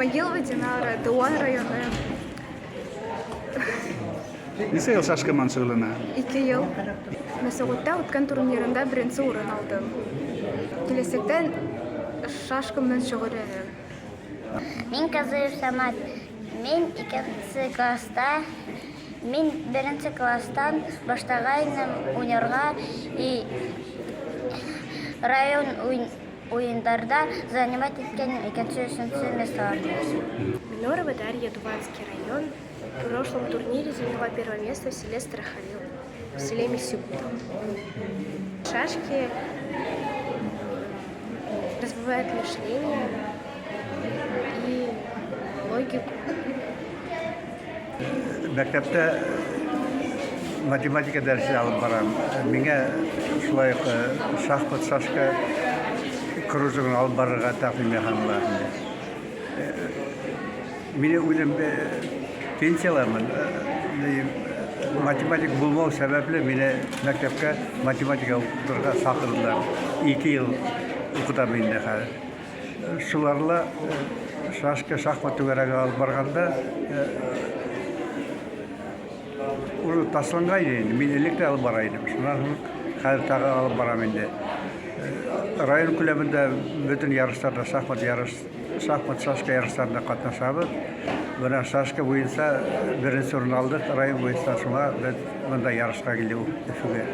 Исмагилова Динара, Дыуан районы. Нисә ел шашка менән шөгыльләнә? 2 ел. Мәсәгутьтә үткән турнирында беренче урын алдым. Киләсәктә шашка белән шөгыльләнәм. Мин Казыев Самат. Мин икенче класста. Мин беренче класстан башлагайным уйнарга и район уендарда занимать иткәнем икенче, өченче местоларны. Минорова Дарья, Дуванский район. В прошлом турнире заняла первое место в селе Старохалил, в селе Мисюгута. Шашки развивают мышление и логику. Мәктәптә математика дәресе алып барам. Миңа шулай ук шахмат, шашка кружогын алып барырга тәкъдим ясадылар. Мине үзем пенсияләрмен. Математик булмау сәбәпле мине мәктәпкә математика укытырга чакырдылар. 2 ел укытам инде хәзер. Шуларла шашка, шахмат түгәрәге алып барганда уже ташланган иде инде. Мин элек тә алып бара идем. Шуннан соң хәзер тагы алып барам инде. Район күләмендә бөтен ярышларда шахмат ярыш, шахмат, шашка ярышларында катнашабыз. Менә шашка буенча беренче урын алдык район буенча, шуңа без монда ярышка килдек Өфөгә.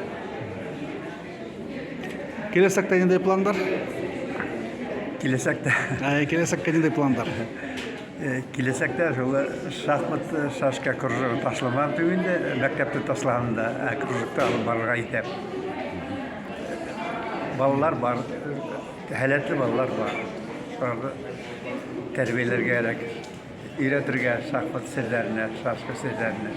Киләчәктә нинди пландар? Киләчәктә. Ә, киләчәккә нинди пландар? Киләчәктә шул шахмат, шашка кружогын ташламам дип инде, мәктәптә ташлаган да, ә кружокта алып барырга исәп. Балалар бар, һәләтле балалар бар. Шуларны тәрбияләргә кирәк, өйрәтергә шахмат серләренә, шашка серләренә.